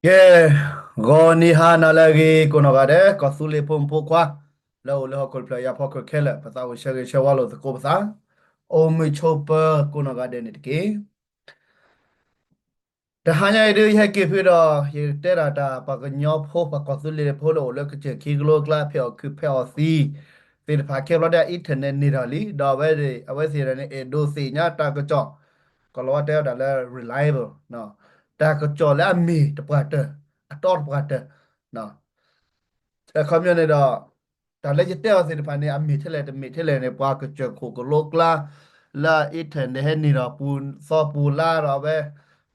ကဲ, ဂီၤနံၤဟါနၤလၢအဂ့ၤ ကိးနီၢ်ဂၤဒဲး ကီၢ်သူလ့ၤဖိမုၣ်ဖိခွါ လၢအိၣ်လၢဟီၣ်ခိၣ်တဖျၢၣ်အံၤအဖီခိၣ်ခဲလၢာ် ပသးအိၣ်ဆၢဂ့ၤဆၢဝါလိာ်သကိးပသး, အိၣ်မုာ်ဆိးပၢၤကိးနီၢ်ဂၤဒဲးန့ၣ်တက့ၢ်. တဟါညါအံၤဒုး ယဟဲက့ၤဖုဒီး ယတဲဒၣ်တၢ် ပှၤကညီဖိ ပှၤကီၢ်သူလ့ၤဖိလၢအိၣ်လၢကစၢၢ်ခံကလိကျါ ဖဲအီၣ်ခုးဖဲအီၣ်သံ သ့ၣ်တဖၣ်ခဲဘျီဒီး internet န့ၢ်ထီၣ်လံ ဒီးအဝဲ အဝဲသ့ၣ်န့ၣ် အဲၣ်ဒိးသ့ၣ်ညါတၢ်ကစီၣ် ကီၢ်လီၤဝါတဲဝဲဒၣ်လၢ reliable တၢ်ကစီၣ်လၢအမ့ၢ်တပှၢ်တၢၢ် အတီတပှၢ်တၢၢ် အခီပညီန့ၣ်ဒီး တၢ်လၢယတဲအီၤသ့ၣ်တဖၣ်န့ၣ် အမ့ၢ်ထဲလဲၣ်တမ့ၢ်ထဲလဲၣ်န့ၣ် ပှၤကစၢၢ်ခိၣ်ကလိကျါ လၢ internet ဟဲန့ၢ်ဒီးပူၤသီပူၤလါဒီးအဝဲ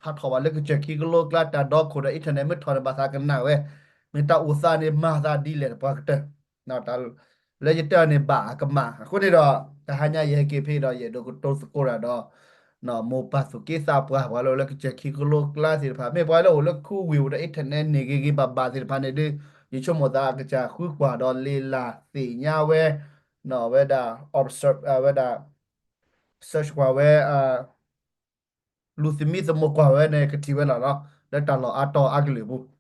ဟးထီၣ်ဘၣ်လၢကစၢၢ်ခံကလိကျါ တၢ်ဒီခိၣ်ဒီး internet မ့ၢ်ထီၣ်န့ၣ် ဘၣ်သးကနၣ်ဝဲ မ့ၢ်တၢ်အိၣ်သးန့ၣ် မၤသးဒ်လဲၣ်တပှၤကတၢၢ် လၢယတဲအီၤန့ၣ် ဘၣ်အကမၣ် အဃိန့ၣ်ဒီး တဟါညါယဟဲက့ၤဖဲဒီး ယအဲၣ်ဒိးကတိၤသကိးတၢ်ဒီး မိၢ်ပၢ်သူၣ်က့သးပှၢ် ပှၤလၢအိၣ်လၢကစၢၢ်ခံကလိကျါသ့ၣ်တဖၣ် မ့ၢ်ပှၤလၢအိၣ်လၢခူဝ့ၢ်အိၣ်ဒီး internet န့ၢ်ဂ့ၤဂ့ၤဘၣ်ဘၣ်သ့ၣ်တဖၣ်န့ၣ်ဒုး ယဆိကမိၣ်သးကစၢ်ဃုကွၢ်ဒီးလ့ၤလၢ်သ့ၣ်ညါဝဲ အဝဲဒၣ် observe အဝဲဒၣ် search ကွၢ်ဝဲ လူၤသမံသမိးကွၢ်ဝဲန့ၣ် ကထံၣ်ဝဲလီၤလီၤ လၢတၢ်လီၢ်အါတီၢ်အါကလုာ်အပူၤ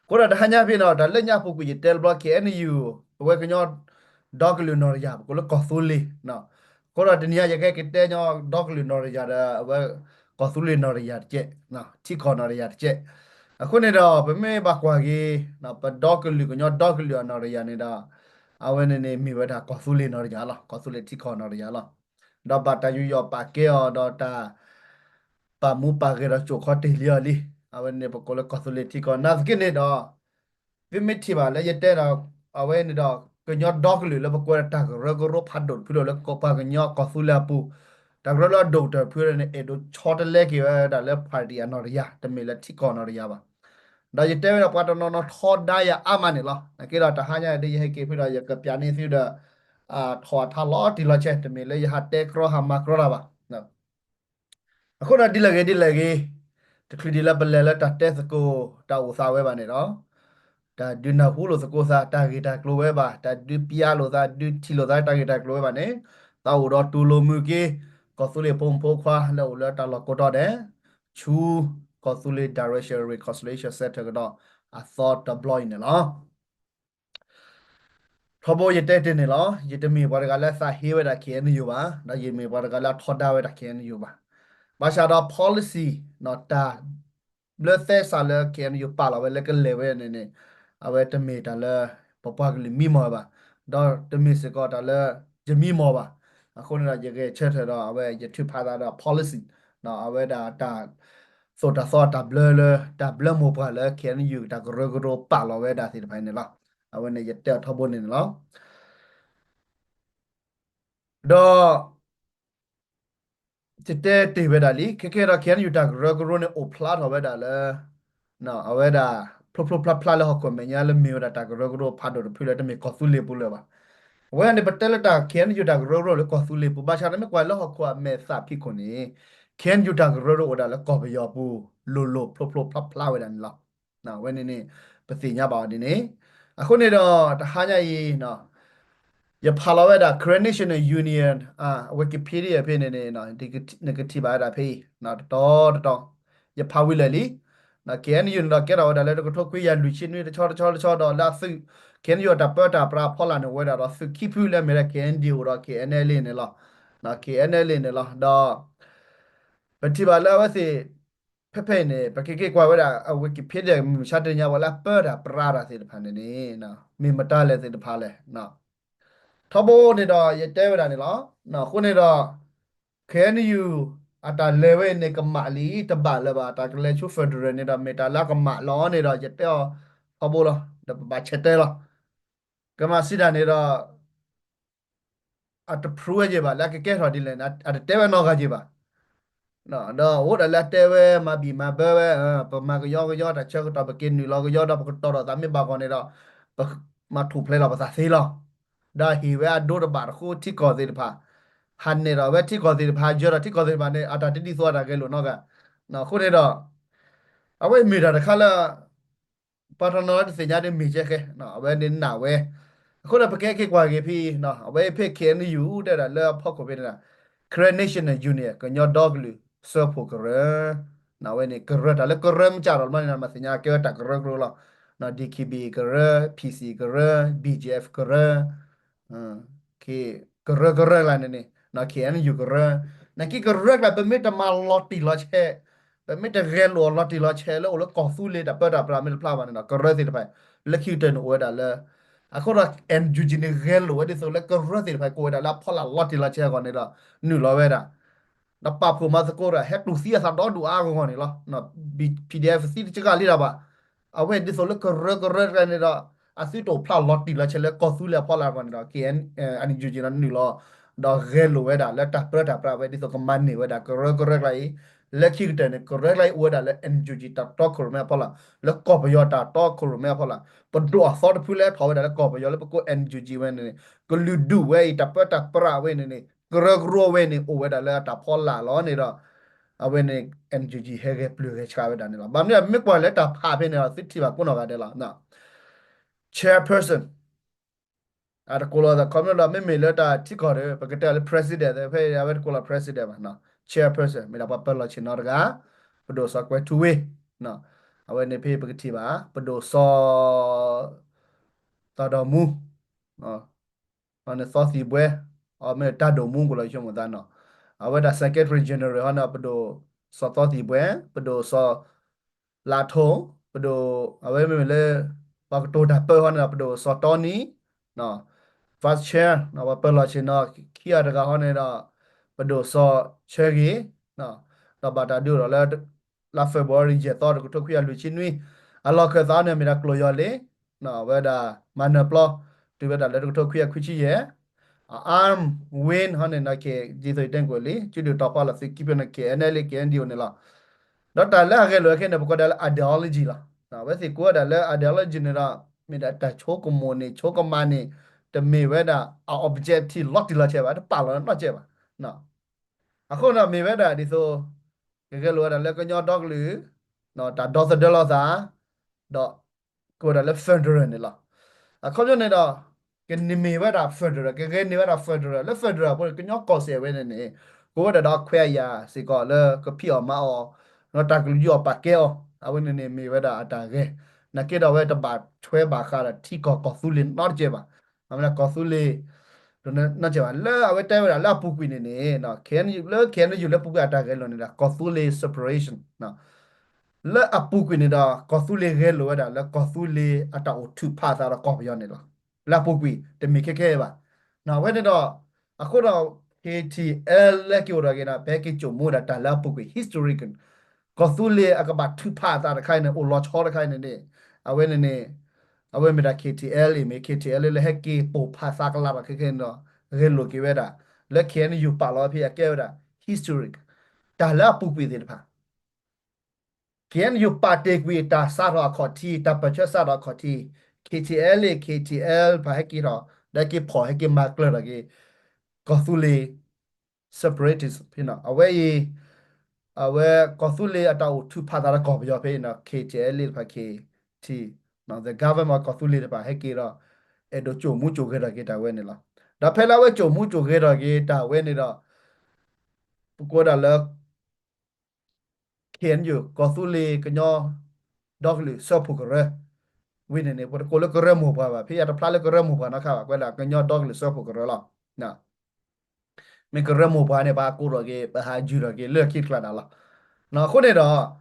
အဃိဒီးတဟါညါဖဲန့ၣ် တၢ်လၢညါပူၤကွံာ်ယတဲတဘျီ K N U အဝဲကညီဒီကလုာ်နီၢ်တယၢ် ပကိးလၢကီၢ်သူလ့ၤ အဃိဒီးတနံၤညါယကဟဲက့ၤတဲညီဒီကလုာ်နီၢ်တယၢ်ဒီး အဝဲကီၢ်သူလ့ၤနီၢ်တယၢ်တကဲး ထံကီၢ်နီၢ်တယၢ်တကဲး အဃိန့ၣ်ဒီး ပမ့ၢ်ဘၣ်ကွၢ်က့ၤ ပဒီကလုာ်ကညီဒီကလုာ်အနီၢ်တယၢ်န့ၣ်ဒီး အဝဲန့ၣ်န့ၣ်မ့ၢ်ဝဲဒၣ်ကီၢ်သူလ့ၤနီၢ်တယၢ်လီၤ ကီၢ်သူလ့ၤထံကီၢ်နီၢ်တယၢ်လီၤ ဒီးဘၣ်တၢ်ယူးယီၣ်ပာ်ကဲအီၤဒီးတၢ် ပာ်မူပာ်ဂဲၤဒီးကၠိၣ်ခီတ့ၢ်လံအီၤလံ အဝဲန့ၣ်ပကိးလၢကီၢ်သူလ့ၤထံကီၢ် နာ်သက့န့ၣ်ဒီး သုမ့ၢ်ထံၣ်ဘၣ်လၢယတဲဒီး အဝဲန့ၣ်ဒီး ကညီဒီကလုာ်လၢပကွဲးဒီးတၢ်ကရၢကရိဖးဒိၣ်တဖုလီၤလၢပှၤကညီကီၢ်သူလ့ၤအပူၤ တၢ်ကရၢလၢအဒိၣ်ကတၢၢ်တဖုန့ၣ် အဲၣ်ဒိးဆီတလဲက့ၤဝဲဒၣ်လၢ party အနီၢ်တယၢ် တမ့ၢ်လၢထံကီၢ်နီၢ်တယၢ်ဘၣ် ဒီးယတဲဝဲဒၣ်ပှၤတနီၤနီၤထီဒါယၤအါမးန့ၣ်လီၤ နာ်သက့ဒီးတဟါညါအံၤဒ်ယဟဲက့ၤဖုဒီး ယကပျးန့ၢ်သုဒီး ထီၣ်အထါလီၤတံၢ်လီၤဆဲး တမ့ၢ်လၢယဟးတဲကြီဟးမၤကြီတၢ်ဘၣ် အဃိဒီးဒ်လဲၣ်ဂ့ၤဒ်လဲၣ်ဂ့ၤ, တချုးဒ်လၢပလဲၤလၢတၢ်တဲသကိးတၢ်အိၣ်သးဝဲဘၣ်န့ၣ်ဒီး, တၢ်ဒုးနၢ်ဟူလိာ်သကိးသး တၢ်ဂ့ၢ်တၢ်ကျိၤဝဲဘၣ်, တၢ်ဒုးပျၢ်လိာ်သး ဒုးထံၣ်လိာ်သး တၢ်ဂ့ၢ်တၢ်ကျိၤဝဲဘၣ်န့ၣ်, သးအိၣ်ဒီးတူၢ်လိာ်မုာ်က့ၤ ကီၢ်သူလ့ၤဖိမုၣ်ဖိခွါလၢအိၣ်လၢတၢ်လီၢ်ကိးတီၤဒဲး, ဆူ ကီၢ်သူလ့ၤ Direction Reconciliation Center ကဒီးအသီတဘျီအံၤန့ၣ်လီၤ. ထီဘိယတဲတ့ၢ်န့ၣ်လီၤ. ယတမ့ၢ်ပှၤတဂၤလၢသးဟ့ဝဲဒၣ် K N U ဘၣ်, ဒီးယမ့ၢ်ပှၤတဂၤလၢအထီဒါဝဲဒၣ် K N U ဘၣ်. ဘၣ်ဆၣ်ဒီး policy တၢ်ဘျၢသဲစးလၢ K N U ပာ်လီၤဝဲလၢကလဲၤဝဲန့ၣ်န့ၣ်, အဝဲတမ့ၢ်တၢ်လၢ ပပှၤကလုာ်မံမီၢ်ဝဲဘၣ်, ဒီးတမ့ၢ်စ့ၢ်ကီးတၢ်လၢ ယမံမီၢ်ဘၣ်. အဃိန့ၣ်ဒီး ယဂဲၤဆၢထၢၣ်ဒီး အဝဲယထုးဖးသးဒီး policy အဝဲဒၣ်တၢ်သိၣ်တၢ်သီတၢ်ဘျၢလၢ တၢ်ဘျၢမိၢ်ပှၢ်လၢ K N U တၢ်ကရၢကရိပာ်လီၤဝဲဒၣ်သ့ၣ်တဖၣ်န့ၣ်လီၤ. အဝဲန့ၣ်ယတဲအီၤထီဘိန့ၣ်န့ၣ်လီၤ. ဒီး ယတဲတ့ၢ်ဝဲဒၣ်လံ, ခဲကဲဒီး K N U တၢ်ကရၢကရိန့ၣ် အိၣ်ဖျါထီၣ်ဝဲဒၣ်လၢ အဝဲဒၣ် ဖျိဖျိဖျါဖျါလၢဟီၣ်ခိၣ်မဲာ်ညါလၢမ့ၢ်ဝဲဒၣ်တၢ်ကရၢကရိဖးဒိၣ်တဖုလၢ တမ့ၢ်ကီၢ်သူလ့ၤပူၤလၢၤဘၣ်. အဝဲန့ၣ် ပတဲလၢတၢ် K N U တၢ်ကရၢကရိလၢကီၢ်သူလ့ၤပူၤ, ဘၣ်ဆၣ်ဒီးမ့ၢ်ကွၢ်လၢဟီၣ်ခိၣ်အမဲာ်သးဖံးခိၣ်န့ၣ် K N U တၢ်ကရၢကရိအိၣ်ဒၣ်လၢကီၢ်ပယီၤပူၤ လိၤလိၤဖျိဖျိဖျါဖျါဝဲဒၣ်န့ၣ်လီၤ. အဝဲန့ၣ်န့ၣ် ပသ့ၣ်ညါဘၣ်အီၤဒ်န့ၣ်. အဃိန့ၣ်ဒီး တဟါညါအံၤ ယဖးလီၤဝဲဒၣ် Karen National Union Wikipedia ဖဲန့ၣ်န့ၣ် နကထံၣ်ဘၣ်ဝဲဒၣ်ဖဲအံၤ တတီတတီ, ယဖးဝံၤလၢာ်လံ. K N U န့ၣ်ဒီး ကဲထီၣ်ဝဲဒၣ်လၢတကထိခွံကယၤလွံၢ်ဆံနွံ တဆီတဆီတဆီဒီးလၢအသုး K N U အတၢ်ပၢတၢ်ပြးအဖီလာ်န့ၣ် အိၣ်ဝဲဒၣ်ဒီးသုးခံဖုလၢအမ့ၢ်ဒၣ် K N D O ဒီး K N L A န့ၣ်လီၤ. K N L A န့ၣ်လီၤ. ဒီး ပထံၣ်ဘၣ်လၢအဝဲသ့ၣ် ဖဲဖဲအံၤန့ၣ် ပက့ၤက့ၤကွၢ်ဝဲဒၣ် Wikipedia မုၢ်မဆါတနံၤညါ ပှၤလၢအပၢတၢ်ပြးတၢ်သ့ၣ်တဖၣ်န့ၣ်န့ၣ် မ့ၢ်မတၤလဲၣ်သ့ၣ်တဖၣ်လဲၣ်. ထီဘိန့ၣ်ဒီး ယတဲဝဲဒၣ်န့ၣ်လီၤ. အဃိန့ၣ်ဒီး K N U အတၢ်လဲၤဝဲအံၤန့ၣ် ကမၣ်လံတဘၣ်လၢၤဘၣ်. တၢ်ကလဲၤဆူ federal န့ၣ်ဒီး မ့ၢ်တၢ်လၢအကမၣ်လီၤန့ၣ်ဒီး ယတဲအီၤထီဘိလီၤ. ဒီးပဘၣ်ဆဲးတဲလီၤ. ကမၤစံးတၢ်န့ၣ်ဒီး အတ prove ဝဲက့ၤဘၣ် လၢအကကဲထီၣ်ဒ်လဲၣ်န့ၣ် အတတဲဝဲနီတဂၤက့ၤဘၣ်. ဒီးအိၣ်ဒၣ်လၢအတဲဝဲမၤဘံၣ်မၤဘၢဝဲ, ပမၤကယီကယီ တၢ်ဆၢကတီၢ် ပက့ၤနုာ်လီၤကယီ ဒီးပကတီၤထီၣ်သးမ့ၢ်ဘၣ်ဂီၢ်န့ၣ်ဒီး ပမၤထူၣ်ဖျဲးလီၤပသးသ့လီၤ. ဒီးဟ့ၣ်ဝဲအဒိတဘၣ်တဃိ ထံကီၢ်သ့ၣ်တဖၣ်, ဟးနဲၣ်ဒီးဝဲထံကီၢ်သ့ၣ်တဖၣ်, ဟးယၢၤဒီးထံကီၢ်သ့ၣ်တဖၣ်န့ၣ် အတၢ်တဒ်သိးအတၢ်ဂဲၤလိာ်နီတဂၤ. အဃိန့ၣ်ဒီး အဝဲမ့ၢ်တၢ်တခါလၢ ပှၤတနီၤနီၤတသ့ၣ်ညါဒ်မ့ၢ်ကဲဃဲ, အဝဲန့ၣ်နာ်ဝဲ. အဃိဒီးပကဟဲက့ၤကွၢ်က့ၤဖဲအံၤ, အဝဲဖဲ K N U တဲဒၣ်လၢအဖီခိၣ်ဖဲန့ၣ် Karen National Union ကညီဒီကလုာ်စၢဖှိၣ်ကရၢ အဝဲန့ၣ်ကရၢ တၢ်လၢကရၢမ့ၢ်ကၢ်ထီၣ်လီၤန့ၣ် မ့ၢ်သ့ၣ်ညါကဲဝဲတၢ်ကရၢကရိလီၤ. နီၣ် DKBA ကရၢ, PC ကရၢ, BGF ကရၢ, ကရၢကရၢကျါန့ၣ်န့ၣ် နီၣ် KNU ကရၢ, နာ်က့ကရၢကျါ ပမ့ၢ်တမၤလီၤတံၢ်လီၤဆဲး, ပမ့ၢ်တဂဲၤလိာ်အီၤလီၤတံၢ်လီၤဆဲးလၢအိၣ်လၢကီၢ်သူလ့ၤတၢ်ပၢတၢ်ပြးမ့ၢ်တဖျါဘၣ်န့ၣ်ဒီး ကရၢသ့ၣ်တဖၣ် လၢခံကတၢၢ်န့ၣ်အိၣ်ဝဲဒၣ်လၢ အဃိဒီး NUG န့ၣ်ဂဲၤလိာ်ဝဲဒ်သိးလၢကရၢသ့ၣ်တဖၣ် ကအိၣ်ဝဲဒၣ်လၢအဖီလာ်လီၤတံၢ်လီၤဆဲးအဂီၢ်န့ၣ်ဒီး နုာ်လီၤဝဲဒၣ် ဒီးပာ်ဖှိၣ်မၤသကိးဒီး ဟဲတူၢ်သံအသးဒီဒူၣ်အါအဂီၢ်န့ၣ်လီၤ. PDF သံတစှၤလံတၢ်ဘၣ်. အဝဲဒ်သိးလၢကရၢကရၢတဂၤန့ၣ်ဒီး အသုတအိၣ်ဖျါလီၤတံၢ်လီၤဆဲးလၢကီၢ်သူလ့ၤအဖီလာ်အဂီၢ်န့ၣ်ဒီး KN, NUG န့ၣ်နုာ်လီၤ ဒီးဂဲၤလိာ်ဝဲဒၣ်လၢတၢ်ပၢတၢ်ပြးဝဲဒ်သိးကမၤန့ၢ်ဝဲဒၣ်ကရၢကရၢကျါအံၤ, လၢခံကတၢၢ်န့ၣ် ကရၢကျါအံၤအိၣ်ဝဲဒၣ်လၢ NUG တၢ်တီခိၣ်ရိၣ်မဲအဖီလာ်, လၢကီၢ်ပယီၤတၢ်တီခိၣ်ရိၣ်မဲအဖီလာ်, ပဒိၣ်အသီတဖုလၢထီၣ်ဝဲဒၣ်လၢကီၢ်ပယီၤလၢပကိး NUG ဝဲန့ၣ်န့ၣ် ကလုာ်ဒူၣ်ဝဲအံၤ တၢ်ပၢတၢ်ပြးဝဲန့ၣ်န့ၣ် ကရၢကရိဝဲန့ၣ် အိၣ်ဝဲဒၣ်လၢအတၢ်ဖီလာ်လီၤန့ၣ်ဒီး အဝဲန့ၣ် NUG ဟဲဂဲၤပျုၢ်ဂဲၤဆှးဝဲဒၣ်န့ၣ်လီၤ. ဘၣ်မနုၤမ့ၢ်ကွၢ်လၢတၢ်ဖးဖဲန့ၣ်ဒီး သုထံၣ်ဘၣ်ကိးနီၢ်ဂၤဒဲးလီၤ. Chairperson အတကိးလီၤသးခီဖျိဒီး မ့မ့ၢ်လၢတၢ်ထံကီၢ်ဒီး ပကတဲလၢ president ဖဲအဝဲတကိးလီၤ president ဘၣ်, chairperson မ့ၢ်ဒၣ်ပှၤပၢၤလီၢ်ဆ့ၣ်နီၤတဂၤ, ပဒိၣ်စီၤကွဲၤထူဝ့, အဝဲန့ၣ်ဖဲပကထံၣ်ဘၣ် ပဒိၣ်စီၤ သးဒီမူ န့ၣ်သီသံၣ်ဘှဲ, အမ့ၢ်တၢ်ဒိၣ်မူကလီၤဆိကမိၣ်သးနီၤ, အဝဲဒၣ် secretary general ဟီန့ၣ် ပဒိၣ်စီၤသီသံၣ်ဘှဲ, ပဒိၣ်စီၤ လးထိၣ်, ပဒိၣ် အဝဲမ့မ့ၢ်လၢ ပှၤကတိၤတၢ်ပၢဟီန့ၣ်ဒီး ပဒိၣ်စီၤတီနံ, vice chair ပှၤပၢၤလီၢ်ဆ့ၣ်နီၤ ခံဂၤတဂၤဟီန့ၣ်ဒီး ပဒိၣ်စီၤဆၢဂ့ၤ, ဒီးဘၣ်တၢ်ဒုးအိၣ်ဒီးလၢ လါ February ယဲၢ်သီ တကထိခွံကယၤလွံၢ်ဆံနွံ, အလီၢ်ခၢၣ်သးန့ၣ်မ့ၢ်ဒၣ်ကျိၣ်ယီၢ်လ့, အဝဲဒၣ်မၤနၢၤပျီ တုၤဝဲဒၣ်လၢတကထိခွံကယၤခွံဆံယဲၢ်, arm wing ဟီန့ၣ်နီၤ ကဲ ဒ်သိးယတဲကွံာ်လံ ကၠူဒုၣ်တီၤဖီလာ်သုးကံၢ်ပယီၤန့ၣ် KNLA KNDO န့ၣ်လီၤ. ဒီးတၢ်လၢအဂဲၤလိာ်ခဲန့ၣ် ပကိးဒၣ်လၢ ideology လီၤ. အဝဲသ့ၣ်ကိးဝဲဒၣ်လၢ ideology န့ၣ်ဒီး မ့ၢ်ဒၣ်တၢ်ဆိကမိၣ်န့ၣ် ဆိကမးန့ၣ် တမ့ၢ်ဝဲဒၣ်အ objective လီၤတံၢ်လီၤဆဲးဘၣ် တပာ်လီၤနီတစဲးဘၣ်. အဃိန့ၣ်မ့ၢ်ဝဲဒၣ်ဒ်သိး ကဂဲၤလိာ်ဝဲဒၣ်လၢကညီဒီကလုာ် တၢ်ဒီသဒၢလိာ်သး ဒီး ကဝဲဒၣ်လၢ federal န့ၣ်လီၤ. အခီပညီန့ၣ်ဒီး ကန့ၢ်မ့ၢ်ဝဲဒၣ် federal ကဂဲၤန့ၢ်ဝဲဒၣ် federal လၢ federal အဃိန့ၣ် ကညီကီၢ်စဲၣ်ဝဲန့ၣ်န့ၣ် ကအိၣ်ဝဲဒၣ်ဒီးအခွဲးအယာ်စ့ၢ်ကီးလၢကဖံးအီၣ်မၤအီၣ် ဒီးတၢ်ကလုၢ်ယီၣ်ပာ်ကဲအီၤ အဝဲန့ၣ်န့ၣ်မ့ၢ်ဝဲဒၣ်အတၢ်ဂဲၤ နာ်က့ဒီးအဝဲတဘၣ်ထွဲဘၣ်ဃးဒီးထံကီၢ်ကီၢ်သူလ့ၤနီတစဲးဘၣ်. အမ့ၢ်ဒၣ်ကီၢ်သူလ့ၤ နီတစဲးဘၣ် လၢအဝဲတဲဝဲဒၣ်လၢအပူၤကွံာ်န့ၣ်န့ၣ် လၢ KNU လၢပူၤကွံာ်အတၢ်ဂဲၤလိာ်န့ၣ်ဒီး ကီၢ်သူလ့ၤ separation လၢအပူၤကွံာ်န့ၣ်ဒီး ကီၢ်သူလ့ၤဂဲၤလိာ်ဝဲဒၣ်လၢကီၢ်သူလ့ၤအတၢ်အိၣ်ထုးဖးအသးဒီးကီၢ်ပယီၤန့ၣ်လီၤ. လၢအပူၤကွံာ် တမ့ၢ်ခဲခဲအံၤဘၣ်. အဝဲန့ၣ်ဒီး အဃိဒီး KTL လၢက့ၤအိၣ်ဒီးက့ၤဒီး ပဟဲက့ၤကိၣ်မူဝဲဒၣ်တၢ်လၢအပူၤကွံာ် history ကီၢ်သူလ့ၤအကဘၣ်ထုးဖးအသးတခါအံၤန့ၣ် အိၣ်လီၤဆီတခါအံၤန့ၣ်န့ၣ် အဝဲန့ၣ်န့ၣ် အဝဲမ့ၢ်ဒၣ် KTL အံၤ မ့ၢ် KTL လၢဟဲက့ၤပိၢ်ဖးသးကလၤဘၣ်ခဲခဲအံၤန့ၣ်ဒီး ဂဲၤလိာ်က့ၤဝဲဒၣ် လၢ KNU ပာ်လီၤဖဲအကဲဝဲဒၣ် history တၢ်လၢအပူၤကွံာ်သ့ၣ်တဖၣ် KNU ပာ်တ့ၢ်ကွံာ်တၢ်စးထီၣ်အခီၣ်ထံး တၢ်ပၢၢ်ဆၢစးထီၣ်အခီၣ်ထံး KTLA KTL တဖၣ်ဟဲက့ၤထီၣ် ဒီးဟဲက့ၤဖီၣ်ဟဲက့ၤမၤကျၢၤထီၣ်က့ၤ ကီၢ်သူလ့ၤ separatist ဖဲန့ၣ် အဝဲအံၤ အဝဲကီၢ်သူလ့ၤအတၢ်အိၣ်ထုးဖးသးဒီးကီၢ်ပယီၤဖဲအံၤန့ၣ် KTLA တဖၣ် KT, the government ကီၢ်သူလ့ၤတဖၣ်ဟဲက့ၤဒီး အဲၣ်ဒိးကိၣ်မူကိၣ်ဂဲၤထီၣ်က့ၤတၢ်ဝဲန့ၣ်လီၤ. ဒီးဖဲလၢအဝဲကိၣ်မူကိၣ်ဂဲၤထီၣ်က့ၤတၢ်ဝဲန့ၣ်ဒီး ပကိးဒၣ်လၢ KNU ကီၢ်သူလ့ၤကညီ ဒီကလုာ်စၢဖှိၣ်ကရၢ ဝံၤန့ၣ်န့ၣ် ပတကိးလၢကရၢမိၢ်ပှၢ်ဘၣ် ဖဲအတဖျါလၢကရၢမိၢ်ပှၢ်နီတခါဘၣ် ကွဲးလၢကညီဒီကလုာ်စၢဖှိၣ်ကရၢလီၤ. မ့ၢ်ကရၢမိၢ်ပှၢ်န့ၣ် ပဟးကိးထီၣ်က့ၤ ပဟးယုၢ်ထီၣ်က့ၤလၢခံတကျါဒၣ်လီၤ. အဃိန့ၣ်ဒီး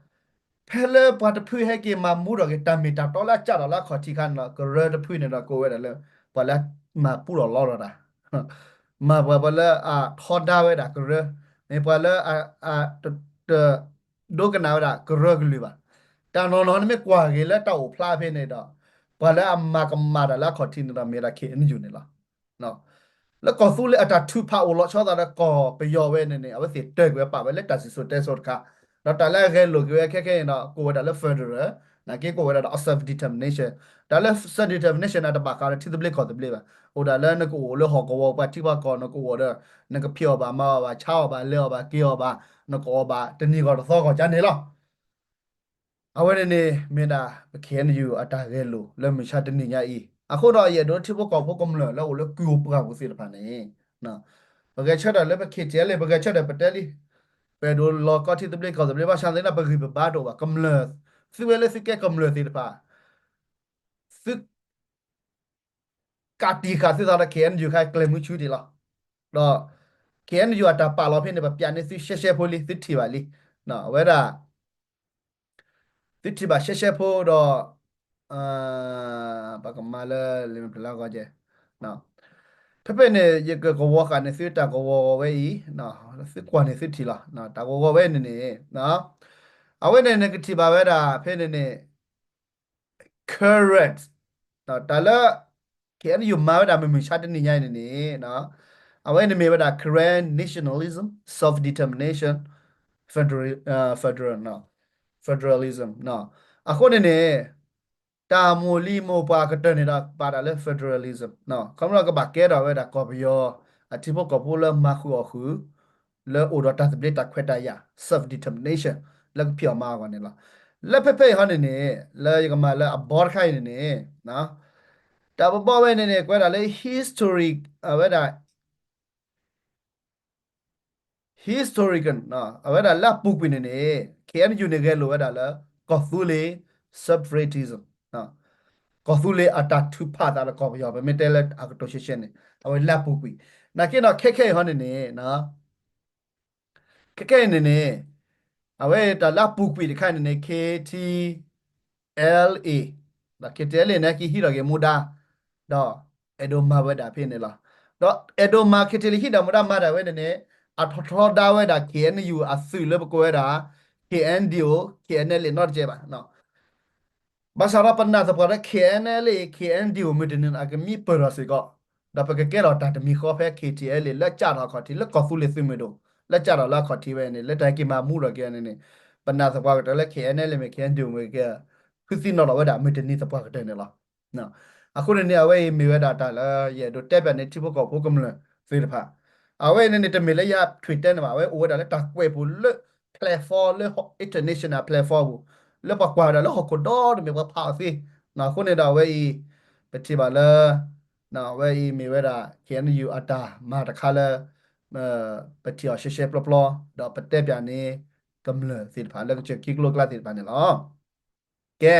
ဖဲလၢပှၤတဖုဟဲက့ၤမၤမူထီၣ်က့ၤ တၢ်မ့ၢ်တၢ်တီလၢအကးထီၣ်လၢအခီၣ်ထံးအခါန့ၣ်ဒီး ကရၢတဖုန့ၣ်ဒီးကိးဝဲဒၣ်လၢ ပှၤလၢမၤပူထီၣ်လီထီၣ်တၢ် မ့ၢ်ပှၤလၢအထီဒါဝဲဒၣ်ကရၢ, မ့ၢ်ပှၤလၢအတဒိကနၣ်ဝဲဒၣ်ကရၢကလုၢ်ဘၣ်. တၢ်နီၢ်နီၢ်န့ၣ်မ့ၢ်ကွၢ်က့ၤလၢတၢ်အိၣ်ဖျါဖဲန့ၣ်ဒီး ပှၤလၢအမၤကမၣ်တၢ်လၢအခီၣ်ထံးန့ၣ်ဒီးမ့ၢ်ဝဲဒၣ် KNU န့ၣ်လီၤ. လၢကီၢ်သူလ့ၤအတၢ်ထုးဖးအိၣ်လီၤဆီသးဒီးကီၢ်ပယီၤဝဲန့ၣ်န့ၣ် အဝဲသ့ၣ်တၢၢ်ကွံာ်ဝဲပာ်ဝဲလၢတၢ်စံၣ်စိၤတဲစိၤတခါ, ဒီးတၢ်လၢအဂဲၤလိာ်က့ၤဝဲခဲခဲအံၤဒီး ကိးဝဲဒၣ်လၢ federal, နာ်က့ကိးဝဲဒၣ်ဒီး self determination. တၢ်လၢ self determination န့ၣ် တဘၣ်ဃးဒီးထံသဘျ့ကီၢ်သဘျ့ဘၣ်. အိၣ်ဒၣ်လၢနကအိၣ်လၢဟီၣ်ကဝီၤပှၤထံပှၤကီၢ် နကအိၣ်ဒီး နကဖံးအီၣ်ဘၣ်မၤအီၣ်ဘၣ် ဆါအီၣ်ဘၣ်လဲၤအီၣ်ဘၣ်က့ၤအီၣ်ဘၣ် နကအီၣ်ဘၣ်တနံၤဂီၢ်တသီဂီၢ်ကန့ၣ်လီၤ. အဝဲန့ၣ်န့ၣ် မ့ၢ်ဒၣ်ပ KNU အတၢ်ဂဲၤလိာ်လၢမုၢ်ဆါတနံၤညါအံၤ အဃိဒီးယအဲၣ်ဒိးထံဖိကီၢ်ဖိကမျၢၢ်လၢအိၣ်လၢကုၢ်အိၣ်ပှၢ်ပူၤသ့ၣ်တဖၣ်န့ၣ် ပဂဲၤဆၢထၢၣ်လၢပ KTLA ပဂဲၤဆၢထၢၣ်ပတဲလံ ပအဲၣ်ဒိးလီၤကီထံသဘျ့ကီၢ်သဘျ့ ဘၣ်ဆၣ်သနာ်က့ ပဂံၢ်ပဘါတအိၣ်ဘၣ်. ကမျၢၢ်, သုဝဲလၢသုကဲကမျၢၢ်သ့ၣ်တဖၣ် သု ကးတံာ်ဃာ်သုသးဒီး K N U ခါ ကျဲမုၢ်ဆူတ့ၢ်လီၤ. ဒီး K N U အတၢ်ပာ်လီၤဖဲန့ၣ် ပပျးန့ၢ်သုရှဲရှဲဖိလံ သုထံၣ်ဘၣ်လံ. အဝဲဒၣ် သုထံၣ်ဘၣ်ရှဲရှဲဖိဒီး ပကမၤလၢ လံာ်မ့ၢ်ပျၢၤလၢအဂီၢ်ကဲ, ဖဲဖဲန့ၣ် ယကကဝီၤဃာ်န့ၢ်သုတၢ်ကဝီၤဝဲအံၤ, သုကွၢ်န့ၢ်သုထံၣ်လီၤ. တၢ်ကဝီၤဝဲန့ၣ်န့ၣ် အဝဲန့ၣ်န့ၣ်ကထံၣ်ဘၣ်ဝဲဒၣ်ဖဲန့ၣ်န့ၣ် current တၢ်လၢ K N U မၤဝဲဒၣ်မုၢ်မဆါတနံၤညါအံၤန့ၣ်န့ၣ်, အဝဲန့ၣ်မ့ၢ်ဝဲဒၣ် Karen nationalism, self-determination, federal, federal, federalism အဃိန့ၣ်န့ၣ် တၢ်မိၢ်လံၤမိၢ်ပှၢ်ကတၢၢ်န့ၣ်ဒီး ပာ်တၢ်လၢ federalism ခီဖျိကဘၣ်ကဲထီၣ်ဝဲဒၣ်ကီၢ်ပယီၤ အထံဖိကီၢ်ဖိလၢမၤဃုာ်အီၣ်ဃုာ် လၢအိၣ်ဒီးတၢ်သဘျ့တၢ်ခွဲးတၢ်ယာ် self-determination လၢကဖံးအီၣ်မၤအီၣ်အဂီၢ်န့ၣ်လီၤ. လၢဖဲဖဲအံၤဟီန့ၣ်န့ၣ် လၢယကမၤလၢအဘီတခါအံၤန့ၣ်န့ၣ် တၢ်ဘီဘီဝဲန့ၣ်န့ၣ် ကွဲးဒၣ်လၢ history အဝဲဒၣ် historical အဝဲဒၣ်လၢအပူၤကွံာ်န့ၣ်န့ၣ် K N U န့ၣ်ဂဲၤလိာ်ဝဲဒၣ်လၢ ကီၢ်သူလ့ၤ separatism ကီၢ်သူလ့ၤအတၢ်ထုးဖးသးဒီးကီၢ်ပယီၤ ပမ့ၢ်တဲလၢအကတိၤရှဲရှဲန့ၣ် အဝဲလၢအပူၤကွံာ် နာ်က့ဒီးခဲခဲအံၤဟီန့ၣ်န့ၣ် ခဲခဲအံၤန့ၣ်န့ၣ် အဝဲတၢ်လၢအပူၤကွံာ်တခါန့ၣ်န့ၣ် K T L A ဒီး K T L A န့ၣ် ကဟံးထီၣ်က့ၤမူဒါ ဒီးအဲၣ်ဒိးမၤဝဲဒၣ်ဖဲန့ၣ်လီၤ. ဒီးအဲၣ်ဒိးမၤ K T L A ဟံးဒီးမူဒါမၤဒၣ်ဝဲန့ၣ်န့ၣ် အထီထီဒါဝဲဒၣ် K N U အသုးလၢပကိးဝဲဒၣ် K N D O K N L A နီတစဲးဘၣ်. ဘၣ်ဆၣ်ဒီးပနာ်သပှၢ်လၢ K N L A K N D O မုၢ်တနံၤအကမံပၢၢ်ထီၣ်စ့ၢ်ကီး, ဒီးပကကဲထီၣ်တၢ်တမံၤဃီဖဲ K T L A လၢကးထီၣ်အခီၣ်ထံး လၢကီၢ်သူလ့ၤသုးမုၢ်ဒိၣ် လၢကးထီၣ်လၢအခီၣ်ထံးဝဲန့ၣ် လၢတၢ်က့ၤမၤမူထီၣ်က့ၤန့ၣ်န့ၣ် ပနာ်သပှၢ်ကတၢၢ်လၢ K N L A မ့ၢ် K N D O မ့ၢ်ကဲ ဃုသံနီၣ်ထီၣ်ဝဲဒၣ်မုၢ်တနံၤသပှၢ်ကတၢၢ်န့ၣ်လီၤ. အဃိန့ၣ်န့ၣ် အဝဲအံၤမ့ၢ်ဝဲဒၣ်တၢ်လၢ ယအဲၣ်ဒိးတဲပၠးန့ၢ်ထံဖိကီၢ်ဖိကမျၢၢ်သ့ၣ်တဖၣ်, အဝဲအံၤန့ၣ်န့ၣ် တမ့ၢ်လၢယထွံၣ်တဲန့ၣ်ဘၣ်, အဝဲအိၣ်ဝဲဒၣ်လၢတၢ်ကွဲးပူၤလၢ platform လၢ international platform ပူၤ လၢပှၤကွၢ်ဝဲဒၣ်လၢဟီၣ်ခိၣ်ဒီတမ့ၢ်ပှၤဖးအီၤသ့. အဃိန့ၣ်ဒီးအဝဲအံၤ ပထံၣ်ဘၣ်လၢ အဝဲအံၤမ့ၢ်ဝဲဒၣ် K N U အတၢ်မၤတခါလၢ ပထံၣ်အီၤရှဲရှဲပျီပျီ ဒီးပတဲပၠးန့ၢ် ကမျၢၢ်သ့ၣ်တဖၣ်လၢကစၢၢ်ခံကျိကျါသ့ၣ်တဖၣ်န့ၣ်လီၤ. ကဲ,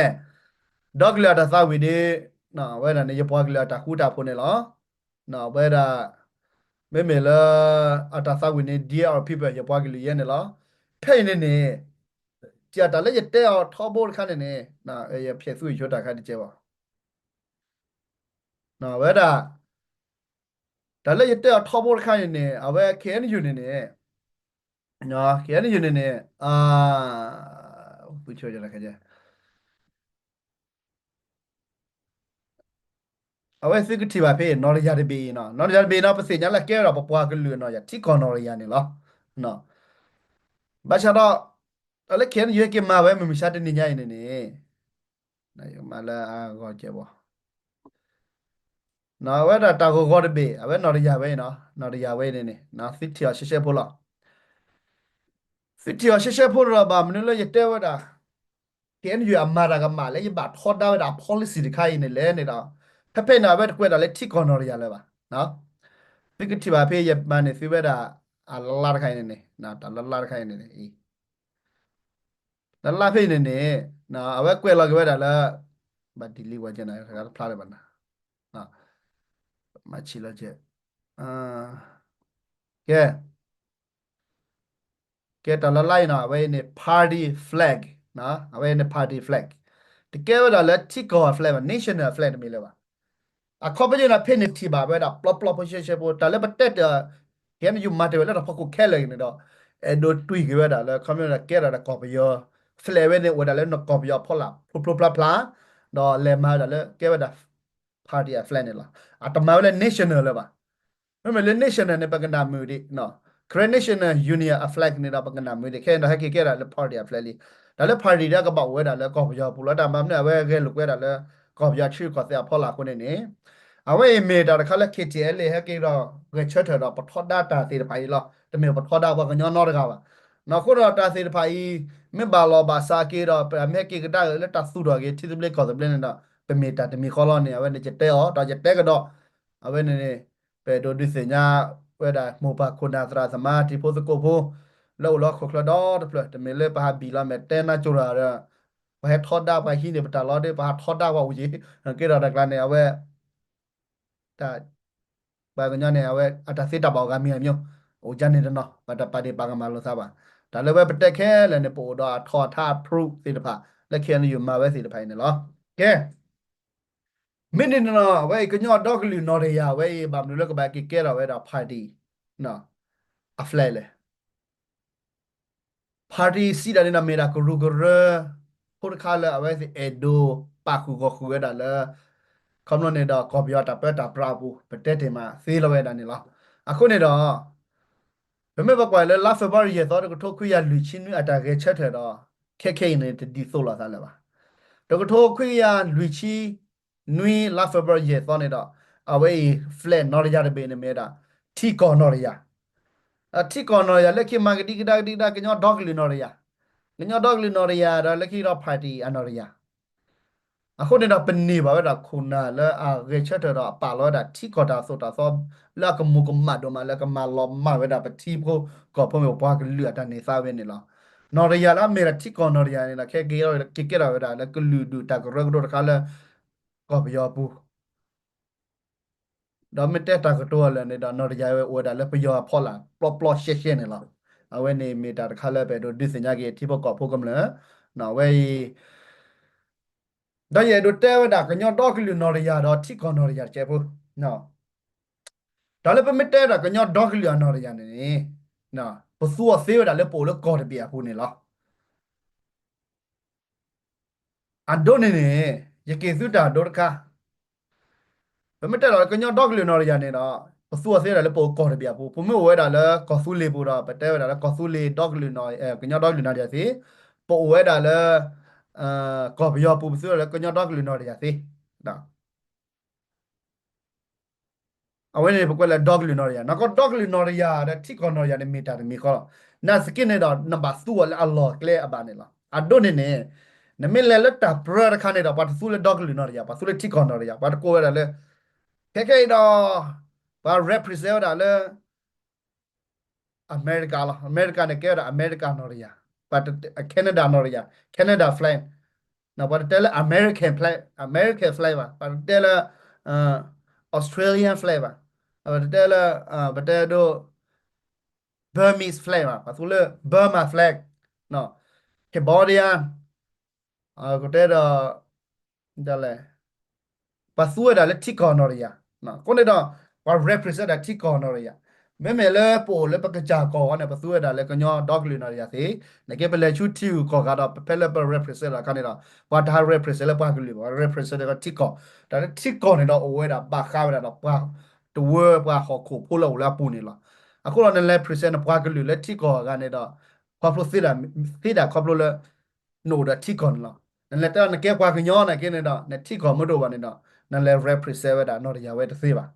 ဒီကလုာ်အတၢ်သးဝံၣ်ဒ် အဝဲဒၣ်န့ၣ် ယပှၤကလုာ်အတၢ်ဃူတၢ်ဖိးန့ၣ်လီၤ. အဝဲဒၣ် မ့မ့ၢ်လၢ အတၢ်သးဝံၣ်န့ၣ် Dear our people ယပှၤကလုာ်ယဲန့ၣ်လီၤ. ဖဲအံၤန့ၣ်န့ၣ် တၢ်လၢယတဲအီၤထီဘိတခါန့ၣ်န့ၣ် ယဖျဲးသူယဆိတၢ်ခါတကဲဘၣ်. အဝဲဒၣ် တၢ်လၢယတဲအီၤထီဘိတခါန့ၣ်န့ၣ် အဝဲ K N U န့ၣ်န့ၣ် K N U န့ၣ်န့ၣ် အဝဲသုကထံၣ်ဘၣ်ဖဲ နီၢ်တယၢ်တဘ့ၣ်အံၤ, နီၢ်တယၢ်တဘ့ၣ်အံၤန့ၣ် ပသ့ၣ်ညါလၢကဲဝဲဒၣ်ပပှၤကလုာ်နီၢ်ယၢ် ထံကီၢ်နီၢ်တယၢ်န့ၣ်လီၤ. ဘၣ်ဆၣ်ဒီး တၢ်လၢ K N U ဟဲက့ၤမၤဝဲမုၢ်မဆါတနံၤညါအံၤန့ၣ်န့ၣ် မၤလၢအဂီၢ်ကဲဘၣ် အဝဲဒၣ်တၢ်ဂီၤဂီၤတဘ့ၣ် အဝဲနီၢ်တယၢ်ဝဲအံၤနီၢ်, နီၢ်တယၢ်ဝဲအံၤန့ၣ်န့ၣ် သုထံၣ်အီၤရှဲရှဲဖိလီၤ. သုထံၣ်အီၤရှဲရှဲဖိဒီး ဘၣ်မနုၤလၢယတဲဝဲဒၣ် K N U အမၤတၢ်ကမၣ်လၢယဘၣ်ထီဒါဝဲဒၣ် policy တခါအံၤန့ၣ်လဲၣ်န့ၣ်ဒီး ဖဲဖဲန့ၣ် အဝဲတကွဲးဒၣ်လၢထံကီၢ်နီၢ်တယၢ်လၢၤဘၣ်. သုကထံၣ်ဘၣ်ဖဲယမၤန့ၢ်သုဝဲဒၣ် အလါလါတခါအံၤန့ၣ်န့ၣ်, တၢ်လါလါတခါအံၤန့ၣ်န့ၣ် လါလါဖဲအံၤန့ၣ်န့ၣ် အဝဲကွဲးလီၤက့ၤဝဲဒၣ်လၢ ဘၣ် delete ဝဲကဲနၤ တဂၤတဖျါလၢၤဘၣ်နၤ, မၤဆံးလီၤကဲ, ကဲ ကဲတၢ်လၢလါအံၤနီၤ အဝဲအံၤန့ၣ် party flag, အဝဲအံၤန့ၣ် party flag, တကဲဝဲဒၣ်လၢထံကီၢ်အ flag ဘၣ်, national flag တမ့ၢ်လၢၤဘၣ်. အခီပညီန့ၣ် ဖဲန့ၣ်ထံၣ်ဘၣ်ဝဲဒၣ်ပျီပျီဖိရှဲရှဲဖိ တၢ်လၢပတဲတၢ် K N U မၤတ့ၢ်ဝဲလၢတၢ်ဖီခိၣ်ခဲလၢာ်အံၤန့ၣ်ဒီး အဲၣ်ဒိးတွံၢ်က့ၤဝဲဒၣ်လၢ ခီပညီန့ၣ် ကဲထီၣ်ဒၣ်ကီၢ်ပယီၤ flag ဝဲန့ၣ် အိၣ်ဝဲဒၣ်လၢနကီၢ်ပယီၤအဖီလာ်ဖျိဖျိဖျါဖျါ, ဒီးလဲၤမၤဝဲဒၣ်လၢကဲဝဲဒၣ် party အ flag န့ၣ်လီၤ. အတမၤဝဲလၢ national လၢၤဘၣ်. မ့မ့ၢ်လၢ national န့ၣ် ပကနၣ်မုာ်ဒံး, Karen National Union အ flag န့ၣ်ဒီး ပကနၣ်မုာ်ဒံး, ခဲအံၤဒီးဟဲက့ၤကဲဒၣ်လၢ party အ flag လံ. တၢ်လၢ party ဒီးကဘၣ်အိၣ်ဝဲဒၣ်လၢကီၢ်ပယီၤပူၤလီၤ. တၢ်မၤမနုၤအဝဲဂဲၤလိာ်ကွဲဒၣ်လၢ ကီၢ်ပယီၤထံကီၢ်သဲးအဖီလာ်အဃိန့ၣ်န့ၣ်, အဝဲအံၤမ့ၢ်တၢ်တခါလၢ K T L A ဟဲက့ၤဒီးဂဲၤဆၢထၢၣ်ဒီးပထီဒါတၢ်သ့ၣ်တဖၣ်အံၤလီၤ. တမ့ၢ်ပထီဒါပှၤကညီနီတဂၤဘၣ်. အဃိဒီးတၢ်သ့ၣ်တဖၣ်အံၤ မ့ၢ်ဘၣ်လီၤဘၣ်စးက့ၤဒီး ပမ့ၢ်ဟဲက့ၤကဒါလၢတၢ်သူၣ်ထီၣ်က့ၤထံသဘျ့ကီၢ်သဘျ့န့ၣ်ဒီး ပမ့ၢ်တၢ်တမံၤဃီလီၤန့ၣ် အဝဲန့ၣ်ယတဲအီၤ ဒီးယတဲကဒီး အဝဲန့ၣ်န့ၣ် ပအဲၣ်ဒိးဒုးသ့ၣ်ညါဝဲဒၣ် မိၢ်ပၢ်ခိၣ်နၢ်သရၣ်သမါ တံၤဖိသကိးဖိ, လၢအိၣ်လၢဟီၣ်ခိၣ်ချၢဒီတဖျၢၣ် တမ့ၢ်လၢပဟးဘံၣ်လီၤ မ့ၢ်တဲနါကၠိတၢ်ဒီး ပှၤဟဲထီဒါပှၤဟံးန့ၢ်ပတၢ်လီၤဒီး ပှၤဟးထီဒါပှၤအိၣ်က့ၤ က့ၤဒီးတၢ်ကျါန့ၣ် အဝဲ တၢ် ပှၤကညီန့ၣ် အဝဲအတၢ်သ့တၢ်ဘၣ်အီၤဂၤမံၤဂၤမံၤ အိၣ်ကန့ၣ်တနီၤ ဘၣ်တပာ်ဒ့ၣ်ပာ်ကမၣ်လိာ်သးဘၣ်. တၢ်လၢဝဲပတဲခဲလၢာ်န့ၣ် ပအိၣ်ဒီးအထီအထါအproofသ့ၣ်တဖၣ် လၢ K N U မၤဝဲသ့ၣ်တဖၣ်အံၤန့ၣ်လီၤ. ကဲ မ့ၢ်န့ၣ်နီၤ အဝဲအံၤကညီဒီကလုာ်နီၢ်တယၢ် အဝဲအံၤဘၣ်မနုၤလၢကဘၣ်က့ၤကဲထီၣ်ဝဲဒၣ် party အflagလဲၣ်. Party စံးဒၣ်န့ၣ်ဒီး မ့ၢ်ဒၣ်ကရူၢ်ကရၢ ဖိတခါလၢအဝဲသ့ၣ်အဲၣ်ဒိးပာ်ဃုာ်ဂီၢ်ဃုာ်ဝဲဒၣ်လၢ ခီဖျိန့ၣ်ဒီးကီၢ်ပယီၤတၢ်ပၢတၢ်ပြးအပူၤ ပတဲတ့ၢ်မးသ့လီၤဝဲဒၣ်န့ၣ်လီၤ. အဃိန့ၣ်ဒီး ပမ့ၢ်ပကွၢ်လၢလါ February ယဲၢ်သီ တကထိခွံကယၤလွံၢ်ဆံနွံအတၢ်ဂဲၤဆၢထၢၣ်ဒီး ခဲခဲအံၤန့ၣ် တဒ်သိးလိာ်သးလၢၤဘၣ်. တကထိခွံကယၤလွံၢ်ဆံနွံ လါ February ယဲၢ်သီန့ၣ်ဒီး အဝဲအံၤ flag နီၢ်တယၢ်တဘ့ၣ်န့ၣ်မ့ၢ်ဝဲဒၣ် ထံကီၢ်နီၢ်တယၢ် ထံကီၢ်နီၢ်တယၢ်လၢခံမၤကဒံကဒါကဒံကဒါ ကညီဒီကလုာ်နီၢ်တယၢ်, ကညီဒီကလုာ်နီၢ်တယၢ်ဒီးလၢခံဒီး party အနီၢ်တယၢ်. အဃိန့ၣ်ဒီး ပန့ၢ်ဘၣ်ဝဲဒၣ်ခိၣ်နၢ်လၢအဂဲၤဆၢထၢၣ်ဒီး အပာ်လီၤဝဲဒၣ်ထံကီၢ်တၢ်သိၣ်တၢ်သီ လၢအကမူၤကမၣ်ဒိၣ်မး လၢကမၤလီၤမၢ်ဝဲဒၣ်ပထံဖိကီၢ်ဖိမ့ၢ်ပှၤကလုာ်အတၢ်န့ၢ်သါဝဲန့ၣ်လီၤ. နီၢ်တယၢ်လၢအမ့ၢ်ဒၣ်ထံကီၢ်နီၢ်တယၢ်န့ၣ်ဒီး ခဲက့ၤကဲထီၣ်ဝဲဒၣ်လၢကလုာ်ဒူၣ်တၢ်ကရၢကရိတခါလၢ ကီၢ်ပယီၤအပူၤ ဒီးမ့ၢ်တဲတၢ်ကတိၤအလၢာ်န့ၣ်ဒီး နီၢ်တယၢ်ဝဲအိၣ်ဝဲဒၣ်လၢပယီၤအဖီလာ် ပျီပျီရှဲရှဲန့ၣ်လီၤ. အဝဲန့ၣ်မ့ၢ်တၢ်တခါလၢပအဲၣ်ဒိးဒုးသ့ၣ်ညါက့ၤထံဖိကီၢ်ဖိကမျၢၢ် အဝဲအံၤ ဒီးယအဲၣ်ဒိးတဲဝဲဒၣ်ကညီဒီကလုာ်နီၢ်တယၢ်ဒီးထံကီၢ်နီၢ်တယၢ်တကဲးဖိ တၢ်လၢပမ့ၢ်တဲဝဲဒၣ်ကညီဒီကလုာ်အနီၢ်တယၢ်န့ၣ်န့ၣ် ပသူအီၤသ့ဝဲဒၣ်လၢပအိၣ်လၢကီၢ်တဘ့ၣ်အပူၤန့ၣ်လီၤ. အဒိန့ၣ်န့ၣ် ယက့ၤသုတၢ်ဒိတခါ ပမ့ၢ်တဲဒီးကညီဒီကလုာ်နီၢ်တယၢ်န့ၣ်ဒီး ပသူအီၤသ့ဝဲဒၣ်လၢပအိၣ်ကီၢ်တဘ့ၣ်အပူၤ, ပမ့ၢ်အိၣ်ဝဲဒၣ်လၢကီၢ်သူလ့ၤပူၤဒီး ပတဲဝဲဒၣ်လၢကီၢ်သူလ့ၤဒီကလုာ်နီၢ် ကညီဒီကလုာ်နီၢ်တယၢ်သ့, ပအိၣ်ဝဲဒၣ်လၢ ကီၢ်ပယီၤပူၤ ပသူဝဲဒၣ်လၢကညီဒီကလုာ်နီၢ်တယၢ်သ့ အဝဲန့ၣ်ပကွဲးလၢဒီကလုာ်နီၢ်တယၢ်, နီၢ်ကီၢ်ဒီကလုာ်နီၢ်တယၢ်ဒီးထံကီၢ်နီၢ်တယၢ်န့ၣ်မ့ၢ်တၢ်တမံၤဃီလီၤ. နာ်သက့န့ၣ်ဒီး နဘၣ်သူအီၤလၢအလီၢ်ကျဲအဘၣ်န့ၣ်လီၤ. အဒိန့ၣ်န့ၣ် နမ့ၢ်လဲၤလၢတၢ်ပြၢတခါန့ၣ်ဒီး ပှၤတသူလၢဒီကလုာ်နီၢ်တယၢ်, ပှၤသူလၢထံကီၢ်နီၢ်တယၢ်, ပှၤတကိးဝဲဒၣ်လၢ ခဲခဲအံၤဒီး ပှၤ represent ဝဲဒၣ်လၢ အမဲရကၤလီၤ. အမဲရကၤန့ၣ်ကဲဝဲဒၣ်အမဲရကၤနီၢ်တယၢ်, Canadaနီၢ်တယၢ်, Canada flag, ပှၤတတဲလၢ American flag, American flag ဘၣ်, ပှၤတတဲလၢ Australian flag ဘၣ်, ပှၤတတဲလၢ ပတဲဒိ Burmese flag ဘၣ်, ပှၤသူလၢ Burma flag, Cambodia ကတဲဒီး ဒ်လဲၣ် ပှၤသူဝဲဒၣ်လၢထံကီၢ်နီၢ်တယၢ်, အဃိန့ၣ်ဒီး ပှၤ represent ဒၣ်ထံကီၢ်နီၢ်တယၢ်, မ့မ့ၢ်လၢပအိၣ်လၢပကစၢ်ကီၢ်အဂီၢ်န့ၣ် ပသူဝဲဒၣ်လၢကညီဒီကလုာ်နီၢ်တယၢ်သ့, နကဲပလဲၤဆူထံဂုၤကီၢ်ဂၤဒီး ပဖဲလၢပ represent ဒၣ်အခါန့ၣ်ဒီး ပှၤတဟး represent လၢပှၤကလုာ်ဘၣ်, represent ဒီးထံကီၢ်, တၢ်လၢထံကီၢ်န့ၣ်ဒီးအိၣ်ဝဲဒၣ်ဘၣ်ဃးဝဲဒၣ်ဒီးပှၤ တဝၢပှၤဟီၣ်ခိၣ်ဖိလၢအိၣ်လၢအပူၤန့ၣ်လီၤ. အဃိဒီးနလဲၤ present နပှၤကလုာ်လၢထံကီၢ်အဂၤန့ၣ်ဒီး ခီဖျိသ့ဒၣ် သ့ဒၣ်ခီဖျိလၢ နအိၣ်ဒီးထံကီၢ်န့ၣ်လီၤ. နလဲၤတဲနကဲပှၤကညီနာ်က့န့ၣ်ဒီး နထံကီၢ်မ့ၢ်တအိၣ်ဘၣ်န့ၣ်ဒီး နလဲၤ represent ဝဲဒၣ်နီၢ်တယၢ်ဝဲတသ့ဘၣ်.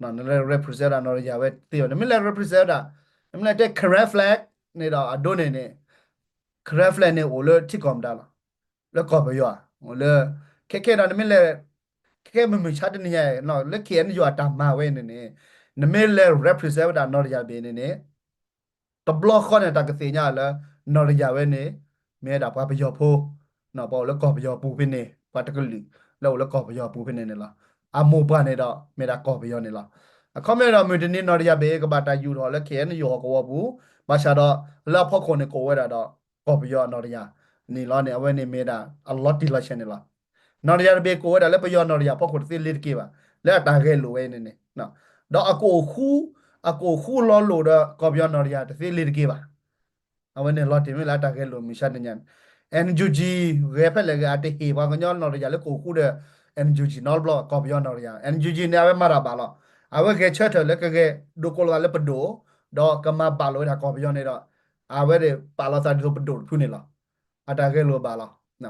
နလဲၤ represent ဒၣ်နီၢ်တယၢ်ဝဲတသ့ဘၣ်. နမ့ၢ်လဲၤ represent ဝဲဒၣ် နမ့ၢ်လဲၤတဲ Karen flag န့ၣ်ဒီး အဒိန့ၣ်န့ၣ် Karen flag န့ၣ်အိၣ်လၢထံကီၢ်မတၤလီၤ. လၢကီၢ်ပယီၤ, အိၣ်လၢ ခဲခဲဒီးနမ့ၢ်လဲၤ ခဲခဲမုၢ်မုၢ်ဆါတနံၤညါအံၤ လၢ K N U အတၢ်မၤဝဲန့ၣ်န့ၣ် နမ့ၢ်လဲၤ represent ဝဲဒၣ်နီၢ်တယၢ်တဘ့ၣ်န့ၣ်န့ၣ် တဘျီဃီန့ၣ် တၢ်ကသ့ၣ်ညါလၢ နီၢ်တယၢ်ဝဲန့ၣ် မ့ၢ်ဝဲဒၣ်ပှၤပယီၤဖိ, ပှၤအိၣ်လၢကီၢ်ပယီၤပူၤဖဲန့ၣ် ပှၤတကလုာ်လၢအိၣ်လၢကီၢ်ပယီၤပူၤဖဲန့ၣ်န့ၣ်လီၤ. အမိၢ်ပှၢ်န့ၣ်ဒီး မ့ၢ်ဒၣ်ကီၢ်ပယီၤန့ၣ်လီၤ. အခီပညီဒီး မုၢ်တနံၤနီၢ်တယၢ်ဘ့ၣ် ကဘၣ်တၢ်ယူာ်ထီၣ်လၢ K N U ဟီၣ်ကဝီၤပူၤ, ဘၣ်ဆၣ်ဒီး လၢအဖီခိၣ်န့ၣ် ကအိၣ်ဝဲဒၣ်ဒီး ကီၢ်ပယီၤနီၢ်တယၢ်န့ၣ်လီၤန့ၣ် အဝဲန့ၣ်မ့ၢ်ဒၣ်အလီၤတံၢ်လီၤဆဲးန့ၣ်လီၤ. နီၢ်တယၢ်တဘ့ၣ်ကအိၣ်ဝဲဒၣ်လၢပယီၤနီၢ်တယၢ်ဖီခိၣ်တသ့လ့ၤတက့ၢ်ဘၣ်, လၢအတၢ်ဂဲၤလိာ်ဝဲန့ၣ်န့ၣ်, ဒီးအကအိၣ်ဃူ, အကအိၣ်ဃူလီၤလိာ်ဒီးကီၢ်ပယီၤနီၢ်တယၢ်တသ့လ့ၤတက့ၢ်ဘၣ်. အဝဲန့ၣ်လီၤတံၢ်မ့ၢ်လၢအတၢ်ဂဲၤလိာ်မုၢ်ဆါတနံၤညါန့ၣ်, N U G ဂဲၤဖဲလဲၣ်ဂဲၤ အတဟ့ၣ်ပှၤကညီနီၢ်တယၢ်လၢကအိၣ်ဃူဒီး N U G နီတဘျီ ကီၢ်ပယီၤနီၢ်တယၢ်, N U G န့ၣ် အဝဲမၤတၢ်ဘၣ်လီၤ. အဝဲဂဲၤဆၢထၢၣ်လၢကဂဲၤဒိးကိးလိာ်သးလၢပဒိၣ်, ဒီးကမၤဘၣ်လိာ်ဝဲဒၣ်ကီၢ်ပယီၤန့ၣ်ဒီး အဝဲဒၣ်ပာ်လီၤသးဒ်သိးပဒိၣ်တဖုန့ၣ်လီၤ. အတၢ်ဂဲၤလိာ်ဘၣ်လီၤ.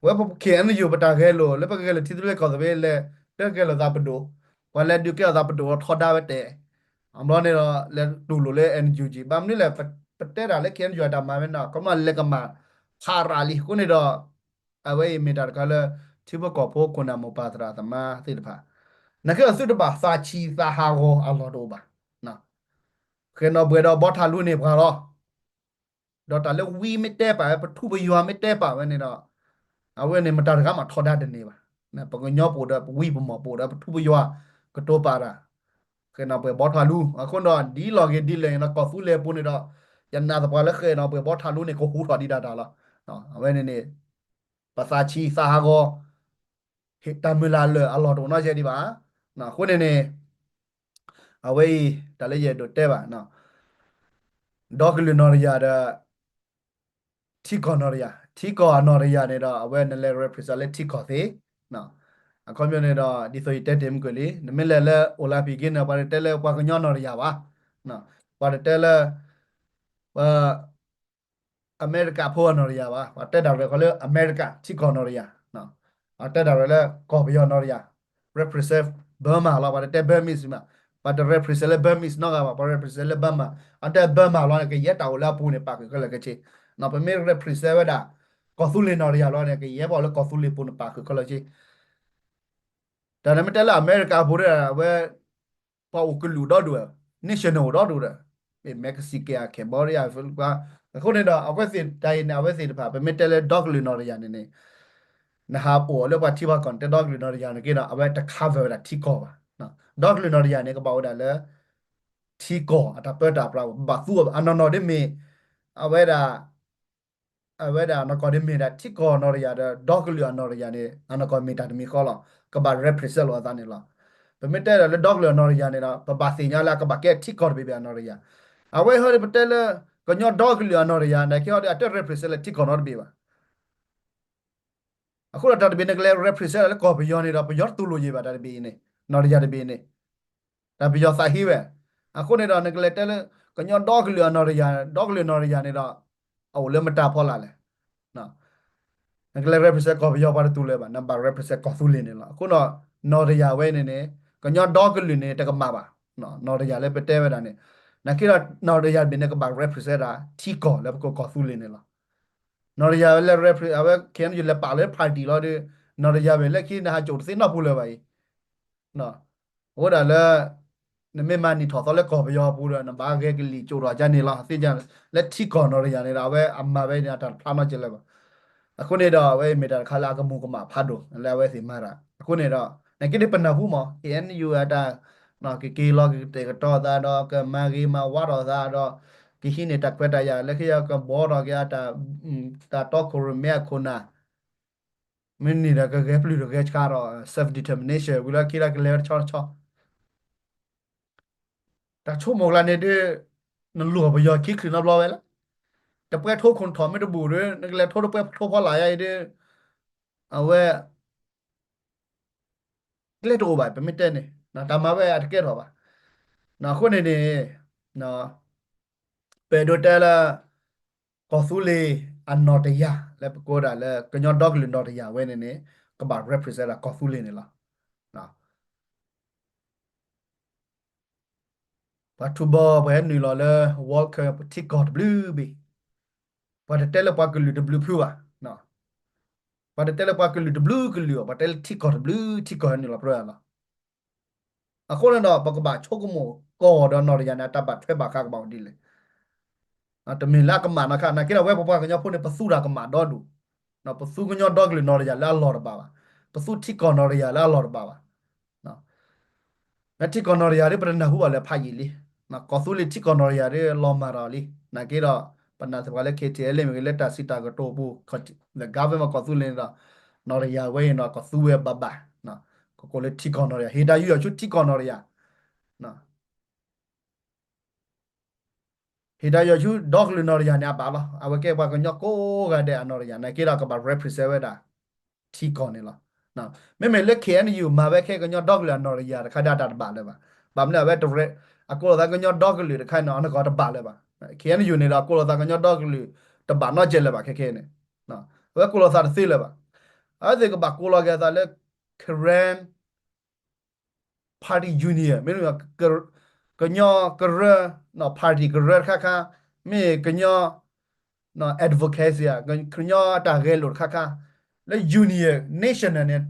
ဝဲပ K N U ပတၢ်ဂဲၤလိာ် လၢပကဂဲၤလိာ်ထံသဘျ့ကီၢ်သဘျ့လဲၣ်, လၢကဂဲၤလိာ်သးပဒိၣ်, ပှၤလဲၤဒုးကဲထီၣ်သးပဒိၣ်ထီဒါဝဲတဲာ်, အဘျီန့ၣ်ဒီး လဲၤတူၢ်လိာ်လၢ N U G ဘၣ်မနုၤလဲၣ်, ပတဲတၢ်လၢ K N U အတၢ်မၤဝဲန့ၣ် ကမၣ်လဲၤကမၣ်ဖးရၤလံ အဃိန့ၣ်ဒီး အဝဲအံၤမ့ၢ်တၢ်တခါလၢ ထံဖိကီၢ်ဖိခိၣ်နၢ်မိၢ်ပၢ်သရၣ်သမါသ့ၣ်တဖၣ်, နကဲအသုတဘၣ်သးဆံးသးဟးဂီၤအလီၢ်တအိၣ်ဘၣ်. ဃဲၤနီၣ်ဘှဲးဒီးဘီထၣ်လူန့ၢ်ပှၤလီၤ. ဒီးတၢ်လၢဝံမ့ၢ်တဲပာ်ဝဲ ပထူပယွၤမ့ၢ်တဲပာ်ဝဲန့ၣ်ဒီး အဝဲန့ၣ်မတၤတဂၤမးထီဒါတန့ၢ်ဘၣ်. ပကညီပအိၣ်ဒီးပဝံပမီၢ်ပအိၣ်ဒီးပထူပယွၤကတိၤပာ်တၢ် ဃဲၤနီၤပှဲၤဘီထးလူ, အဃိဒီးဒ်လီၤဂ့ၤဒ်လဲၣ်န့ၣ်ဒီး ကီၢ်သူလ့ၤပူၤန့ၣ်ဒီး ယနာ်သပှၢ်လၢဃဲၤနီၤပှဲၤဘီထးလူန့ၣ် ကဟူးထီၣ်ဒံးဒၣ်တၢ်လီၤ. အဝဲန့ၣ်န့ၣ် ပသးဆံးသးဟးဂီၤ ဟ့ၣ်တၢ်မုၢ်လၢ်လၢာ်အလီၢ်တအိၣ်နီတစဲးဒံးဘၣ်. အဃိန့ၣ်န့ၣ် အဝဲအံၤ တၢ်လၢယအဲၣ်ဒိးတဲဘၣ် ဒီကလုာ်နီၢ်တယၢ်ဒီး ထံကီၢ်နီၢ်တယၢ်, ထံကီၢ်အနီၢ်တယၢ်န့ၣ်ဒီး အဝဲနလဲၤ represent လၢထံကီၢ်သ့, အခီပညီန့ၣ်ဒီး ဒ်သိးယတဲတ့ၢ်မုၢ်ကၢၢ်လံ နမ့ၢ်လဲၤလၢ Olympic Games န့ၣ် ပှၤတတဲလၢပှၤကညီနီၢ်တယၢ်ဘၣ်, ပှၤတတဲလၢ ပှၤ အမဲရကၤဖိအနီၢ်တယၢ်ဘၣ်, ပှၤတဲဒၣ်ရဲၣ်ခီလၢအမဲရကၤထံကီၢ်နီၢ်တယၢ်, ပှၤတဲဒၣ်ရဲၣ်လၢကီၢ်ပယီၤနီၢ်တယၢ်, represent Burma လီၤ, ပှၤတတဲ Burmese မး, ပှၤတ represent လၢ Burmese နီတဂၤဘၣ်, ပှၤ represent လၢ Burma, အတဲ Burma လီၤန့ၣ် ကယဲၢ်တၢ်အိၣ်လၢအပူၤန့ၣ် ပာ်ဃုာ်ခဲလၢာ်ခဲဆ့, ပမ့ၢ် represent ဝဲဒၣ် ကီၢ်သူလ့ၤနီၢ်တယၢ်လီၤန့ၣ် ကယဲၢ်ပှၤလၢကီၢ်သူလ့ၤပူၤန့ၣ် ပာ်ဃုာ်ခဲလၢာ်ခဲဆ့ တၢ်နမ့ၢ်တဲလၢအမဲရကၤဖိဒီး အဝဲ ပှၤအိၣ်ကလုာ်ဒီဒူၣ်, nation အိၣ်ဒီဒူၣ်ဒီး, မ့ၢ် Mexican, Cambodia, Philippines, အဃိန့ၣ်ဒီး အဝဲသ့ၣ်တၢ်အံၤန့ၣ် အဝဲသ့ၣ်တဖၣ် ပမ့ၢ်တဲလၢဒီကလုာ်နီၢ်တယၢ်န့ၣ်န့ၣ် နဟးအိၣ်လၢပှၤထံပှၤကီၢ်န့ၣ် တဲဒီကလုာ်နီၢ်တယၢ်န့ၣ်က့ဒီး အဝဲတ cover ဝဲဒၣ်ထံကီၢ်ဘၣ်. ဒီကလုာ်နီၢ်တယၢ်န့ၣ် ကဘၣ်အိၣ်ဝဲဒၣ်လၢ ထံကီၢ်အတၢ်ပၢတၢ်ပြးပူၤ ဘၣ်သူအီၤ အနီၢ်နီၢ်ဒ်မ့ၢ် အဝဲဒၣ် အဝဲဒၣ်အနီၢ်ကီၢ်ဒ်မ့ၢ်ဒၣ်ထံကီၢ်နီၢ်တယၢ်ဒီး ဒီကလုာ်အနီၢ်တယၢ်န့ၣ် အနီၢ်ကီၢ်မ့ၢ်တၢ်တမံၤဃီလီၤ. ကဘၣ် represent လီၤအသးန့ၣ်လီၤ. ပမ့ၢ်တဲဒၣ်လၢဒီကလုာ်အနီၢ်တယၢ်န့ၣ်ဒီး ပဘၣ်သ့ၣ်ညါလၢအကဘၣ်ကဲထံကီၢ်တဘ့ၣ်ဘ့ၣ်အနီၢ်တယၢ်, အဝဲဟီဒီးပတဲလၢ ကညီဒီကလုာ်အနီၢ်တယၢ် နာ်က့ဟီဒီး အတ represent လၢထံကီၢ်နီတဘ့ၣ်ဘၣ်. အဃိဒီးတၢ်တဘ့ၣ်နကလဲၤ represent လၢကီၢ်ပယီၤန့ၣ်ဒီး ပယီၤတတူၢ်လိာ်ယံၤဘၣ် တၢ်တဘ့ၣ်အံၤန့ၣ် နီၢ်တယၢ်တဘ့ၣ်န့ၣ် တၢ်ပယီၤသးဟ့ဝဲ. အဃိန့ၣ်ဒီး နကလဲၤတဲလၢ ကညီဒီကလုာ်အနီၢ်တယၢ် ဒီကလုာ်နီၢ်တယၢ်န့ၣ်ဒီး အအိၣ်လၢမတၤဖီလာ်လဲၣ်. နကလဲၤ represent ကီၢ်ပယီၤ ပှၤတတူၢ်လိာ်ဘၣ်, နဘၣ် represent ကီၢ်သူလ့ၤန့ၣ်လီၤ. အဃိဒီး နီၢ်တယၢ်ဝဲန့ၣ်န့ၣ် ကညီဒီကလုာ်န့ၣ် တကမၣ်ဘၣ်. နီၢ်တယၢ်လၢပတဲဝဲဒၣ်န့ၣ် နာ်က့ဒီး နီၢ်တယၢ်တဘ့ၣ်န့ၣ် ကဘၣ် represent ဒၣ်ထံကီၢ်လၢပကိးကီၢ်သူလ့ၤန့ၣ်လီၤ. နီၢ်တယၢ်ဝဲလၢ represent အဝဲ ခဲအံၤ လဲၤပာ်လၢ party လီၤဒီး နီၢ်တယၢ်ဝဲလၢခံ နဟးကၠိၣ်တသ့နီတပူၤလၢၤဘၣ်အံၤ အဃိဒၣ်လၢ နမ့ၢ်မၤနံၣ်ထီၣ်သီလၢကီၢ်ပယီၤအပူၤဒီး နဘၣ်ဂဲၤကလံၣ်ကၠိၣ်ထီၣ်ကန့ၣ်လီၤ. သ့ၣ်ညါ လၢထံကီၢ်နီၢ်တယၢ်န့ၣ်ဒီး အဝဲအမၤဝဲန့ၣ် အတၢ်တဖျါနီတစဲးလၢၤဘၣ်. အဃိန့ၣ်ဒီး အဝဲမ့ၢ်တၢ်တခါလၢအကမူၤကမၣ်ဖးဒိၣ် လၢအဝဲသ့ၣ်မၤတၢ်. အဃိန့ၣ်ဒီး နက့ဒ်ပနၢ်ဟူမး ခ့ၣ်အဲၣ်ယူၣ် အတၢ် ကက့ၤလီၤကတဲာ်ကတီၤသးဒီး ကမၤဂ့ၤမၤဝါထီၣ်သးဒီး ကဟံးန့ၢ်တၢ်ခွဲးတၢ်ယာ်လၢခံ ကဘှီထီၣ်က့ၤ တၢ်တီခိၣ်ရိၣ်မဲအခိၣ်နၢ် မ့ၢ်န့ၣ်ဒီး ကဂဲၤပျုၢ်တဂဲၤဆှါဒီး self determination ဝံၤလၢခံလၢကလဲၤဝဲတဆီတဆီ တၢ်ဆိကမိၣ်ကျါန့ၣ်ဒ် နလိၣ်ပယီၤခံချုးနီတဘျီဝဲလၢ တပွဲထိခိၣ်နထီၣ်မ့ၢ်တဘူၣ်ဒီး နကလဲၤထိတပွဲထိဖီလာ်ယါအံၤဒီး အဝဲ ကျဲတအိၣ်ဘၣ် ပမ့ၢ်တဲန့ၣ် တၢ်မၤဝဲအတကဲထီၣ်ဘၣ်. အဃိန့ၣ်န့ၣ် ပအဲၣ်ဒိးတဲလၢ ကီၢ်သူလ့ၤအနီၢ်တယၢ် လၢပကိးဒၣ်လၢ ကညီဒီကလုာ်နီၢ်တယၢ်ဝဲန့ၣ်န့ၣ် ကဘၣ် represent ဒၣ်ကီၢ်သူလ့ၤန့ၣ်လီၤ. ပှၤထူဘီ ပှၤဟဲနုာ်လီၤလၢ World Cup ထံကီၢ်တဘျုးဘ့ၣ်, ပှၤတတဲလၢပှၤကလုာ်တဘျုးဖုဘၣ်, ပှၤတတဲလၢပှၤကလုာ်တဘျုးကလုာ်ဘၣ်, ပှၤတဲလၢထံကီၢ်တဘျုးထံကီၢ်ဟဲနုာ်လီၤပြၢအလီၤ. အဃိန့ၣ်ဒီး ပကဘၣ်ဆိကမိၣ်ကီၢ်ဒီးနီၢ်တယၢ်န့ၣ် အတၢ်ဘၣ်ထွဲဘၣ်ဃးကဘၣ်အိၣ်ဒ်လဲၣ်. တမ့ၢ်လၢအကမၣ်နီတခါ နာ်က့ဒီး ဝဲပပှၤကညီဖိန့ၣ် ပသူတၢ်ကမၣ်ဒီဒူၣ်, ပသူကညီဒီကလုာ်နီၢ်တယၢ်လၢအလီၢ်တဘၣ်ဘၣ်, ပသူထံကီၢ်နီၢ်တယၢ်လၢအလီၢ်တဘၣ်ဘၣ်. မ့ၢ်ထံကီၢ်နီၢ်တယၢ်ဒီး ပတနၢ်ဟူဘၣ်လၢဖးယံာ်လံ, ကီၢ်သူလ့ၤထံကီၢ်နီၢ်တယၢ်ဒီး လီၤမၢ်ဒီးလံ, နာ်က့ဒီး ပနာ်သပှၢ်လၢ KTLA မ့ၢ်ဂ့ၤ လၢတၢ်စံးတၢ်ကတိၤပူၤ the government ကီၢ်သူလ့ၤန့ၣ်ဒီး နီၢ်တယၢ်ဝဲအံၤဒီး ကသူဝဲဘၣ်ဘၣ်, ကကိးလၢထံကီၢ်နီၢ်တယၢ် ဟ့ၣ်တၢ်ယူးယီၣ်ဆူထံကီၢ်နီၢ်တယၢ် ဟ့ၣ်တၢ်ယူးယီၣ်ဆူဒီကလုာ်နီၢ်တယၢ်န့ၣ် အဘၣ်လီၤ. အဝဲကဲပှၤကညီကိးဂၤဒဲးအနီၢ်တယၢ် နာ်က့ဒီးကဘၣ် represent ဝဲဒၣ် ထံကီၢ်န့ၣ်လီၤ. မ့မ့ၢ်လၢ KNU မၤဝဲခဲကညီဒီကလုာ်အနီၢ်တယၢ်တခါဒီး အတၢ်တဘၣ်လၢၤဘၣ်. ဘၣ်မနုၤအဝဲ အကိးလီၤသးကညီဒီကလုာ်တခါန့ၣ် အနီၢ်ကီၢ်တဘၣ်လၢၤဘၣ်. KNU န့ၣ်ဒီး အကိးလီၤသးကညီဒီကလုာ်တဘၣ်နီတစဲးလၢၤဘၣ် ခဲခဲန့ၣ်. အဝဲကိးလီၤသးတသ့လၢၤဘၣ်. အဝဲသ့ၣ်ကဘၣ်ကိးလီၤက့ၤအသးလၢ Karen Party Union မ့ၢ် ကညီကရၢ party ကရၢတခါခါ, မ့ၢ်ကညီ advocacy ကညီအတၢ်ဂဲၤလိာ်တခါခါ, လၢ Union National န့ၣ်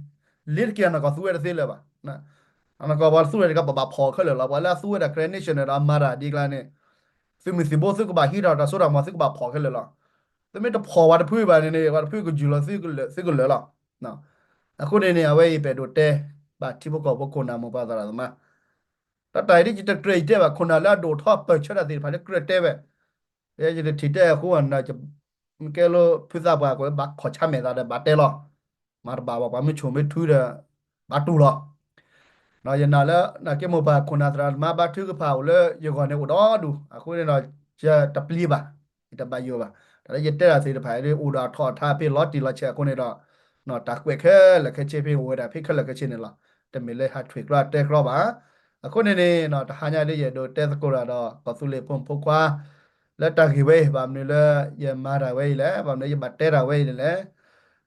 လ့ၤတက့ၢ် အနီၢ်ကီၢ်သူဝဲတသ့လၢၤဘၣ်. အနီၢ်ကီၢ်ပှၤသူဝဲတခါ ပဘၣ်ဖီၣ်ခဲလၢာ်လီၤ. ပှၤလၢအသူဝဲဒၣ် Karen National ဒီးအမၤတၢ်ဒ်ကျါန့ၣ် သုးမုၢ်သံၣ်ဘိသုကဘၣ်ဟံးထီၣ်တၢ်စိတၢ်ကမီၤ သုကဘၣ်ဖီၣ်ခဲလၢာ်လီၤ. သုမ့ၢ်တဖီၣ်ဝဲတဖုဘၣ်န့ၣ်န့ၣ် ဝဲတဖုကယူၢ်လီၤသုကလၢာ်လီၤ. အဃိန့ၣ်န့ၣ် အဝဲအံၤပအဲၣ်ဒိးတဲဘၣ်ထံဖိကီၢ်ဖိခိၣ်နၢ်မိၢ်ပၢ်သရၣ်သမါ တၢ်တၢ်အံၤဒ်ယတကြၢးယတဲဘၣ် ခိၣ်နၢ်လၢအဒိၣ်ထီၣ်ပၢၢ်ဆၢတၢ်သ့ၣ်တဖၣ်လၢကြၢးတဲဝဲ, ယတထံၣ်တဲအဃိ ကဲလၢဖုသးပှၢ်ကဘၣ်ခီၣ်ဆါမဲာ်သးဒီးဘၣ်တဲလီၤ. မၤတဘၣ်ဘၣ် ပှၤမ့ၢ်ဆိၣ်မ့ၢ်ထုဒီး ဘၣ်တူၢ်လီၤ. ယနာ်လၢ နာ်က့မိၢ်ပၢ်ခိၣ်နၢ်သရၣ်သမါဘါထုကဖၣ်အိၣ်လၢယဂီၢ်န့ၣ်အိၣ်ဒီဒူၣ် အဃိန့ၣ်ဒီး ယတပျံၤဘၣ်, ယတဘၣ်ယိၣ်ဘၣ်. တၢ်လၢယတဲတၢ်သ့ၣ်တဖၣ်အိၣ်ဒီးအထီၣ်အထါဖဲလီၤတံၢ်လီၤဆဲးအဃိန့ၣ်ဒီး တၢ်ကွဲးခဲလၢာ်ခဲဆ့ဖဲအိၣ်ဝဲဒၣ်ဖဲခဲလၢာ်ခဲဆ့န့ၣ်လီၤ. တမ့ၢ်လၢဟးထွဲကျီတဲကျီဘၣ်. အဃိန့ၣ်န့ၣ် တဟါညါဒ်ယအဲၣ်ဒိးတဲသကိးတၢ်ဒီး ကီၢ်သူလ့ၤဖိမုၣ်ဖိခွါ လၢတၢ်ဂ့ၢ်ဝဲအံၤ ဘၣ်မနုၤလၢယမၤတၢ်ဝဲအံၤလဲၣ်, ဘၣ်မနုၤယဘၣ်တဲတၢ်ဝဲအံၤန့ၣ်လဲၣ်.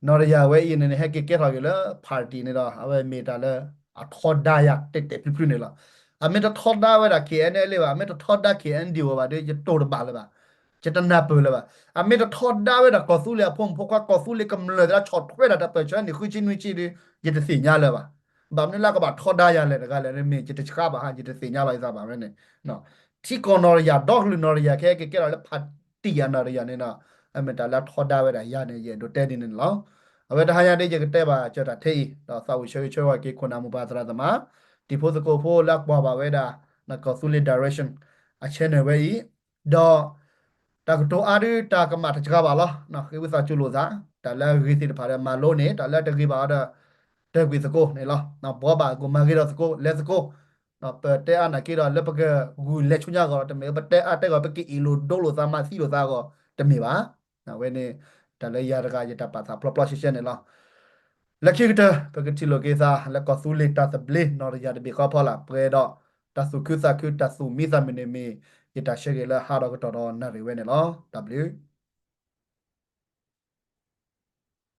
နီၢ်တယၢ်ဝဲအံၤန့ၣ်န့ၣ် ဟဲက့ၤကဲထီၣ်က့ၤလၢ party န့ၣ်ဒီး အဝဲမ့ၢ်တၢ်လၢအထီဒါယၤတဲာ်တဲာ်ဖျုးဖျုးန့ၣ်လီၤ. အမ့ၢ်တထီဒါဝဲဒၣ် KNLA ဘၣ်, အမ့ၢ်တထီဒါ KNDO ဘၣ်ဒီး ယတိၢ်တဘၣ်လၢၤဘၣ်, ယတနၢ်ပၢၢ်လၢၤဘၣ်. အမ့ၢ်တထီဒါဝဲဒၣ်ကီၢ်သူလ့ၤအဖိမုၣ်ဖိခွါ ကီၢ်သူလ့ၤကမျၢၢ်သ့ၣ်တဖၣ်ဆီၣ်ထွဲဒၣ်တၢ်ပၢၢ်ဆၢန့ၣ် ဃုဆံနွံဆံဒီး ယတသ့ၣ်ညါလၢၤဘၣ်. ဘၣ်မနုၤလၢကဘၣ်ထီဒါယၤလဲၣ်တဂၤလဲၣ်န့ၣ် မ့ၢ်ယတဆှးဘၣ်ဟါ ယတသ့ၣ်ညါလီၤယသးဘၣ်ဝဲန့ၣ် ထံကီၢ်နီၢ်တယၢ် ဒီကလုာ်နီၢ်တယၢ် ခဲကဲထီၣ်လၢ party အနီၢ်တယၢ်န့ၣ်ဒီး အမ့ၢ်တၢ်လၢအထီဒါဝဲဒၣ်ယၤန့ၣ် ယအဲၣ်ဒိးတဲဒ်န့ၣ်န့ၣ်လီၤ. အဝဲတဟါညါဒ်ယကတဲဘၣ်စၢၤတၢ်ထဲအံၤ ဒီးသးဝံၣ်ဆၢဂ့ၤဆၢဝါက့ၤခိၣ်နၢ်မိၢ်ပၢ်သရၣ်သမါ တံၤဖိသကိးဖိလၢအကွၢ်ဘၣ်ဝဲဒၣ် ကီၢ်သူလ့ၤ direction အ channel ဝဲအံၤ ဒီး တၢ်ကတိၤအါဒုးတၢ်ကမၣ်တစှၤဘၣ်လီၤ. ဃ့ဝံသးစူၤလိာ်သး တၢ်လၢအဂ့ၤသ့ၣ်တဖၣ်ဒီးမၤလိန့ၣ် တၢ်လၢတဂ့ၤဘၣ်အီၤဒီး တၢၢ်ကွံာ်သကိးန့ၣ်လီၤ. ဘှီဘၣ်အဂီၢ်မၤဂ့ၤဒီးသကိး လဲၤသကိး ပတဲအါနာ်က့ဒီး လၢပကဂုာ်လဲၤဆူညါအဂီၢ်ဒီး တမ့ၢ်ပတဲအါတဲဂီၢ် ပကအ့ၣ်လိာ်ဒိလိာ်သးမၤသံလိာ်သးအဂီၢ် တမ့ၢ်ဘၣ်. အဝဲန့ၣ် တၢ်လၢယၤတဂၤယတၢ်ပာ်သးဖျီဖျီရှဲရှဲန့ၣ်လီၤ. လၢခံကတၢၢ် ပကထံၣ်လိာ်က့ၤသးလၢကီၢ်သူလ့ၤတၢ်သဘျ့နီၢ်တယၢ်တဘ့ၣ်ဃီဖီလာ် ပှဲၤဒီးတၢ်သူၣ်ခုသးခု တၢ်သူၣ်မံသးမုာ်န့ၣ်မ့ၢ် ယတၢ်ဆၢဂ့ၤလၢဟါဒီးကတီၢ်ဒီးနၣ်ရံၣ်ဝဲန့ၣ်လီၤ. တၢ်ဘျုး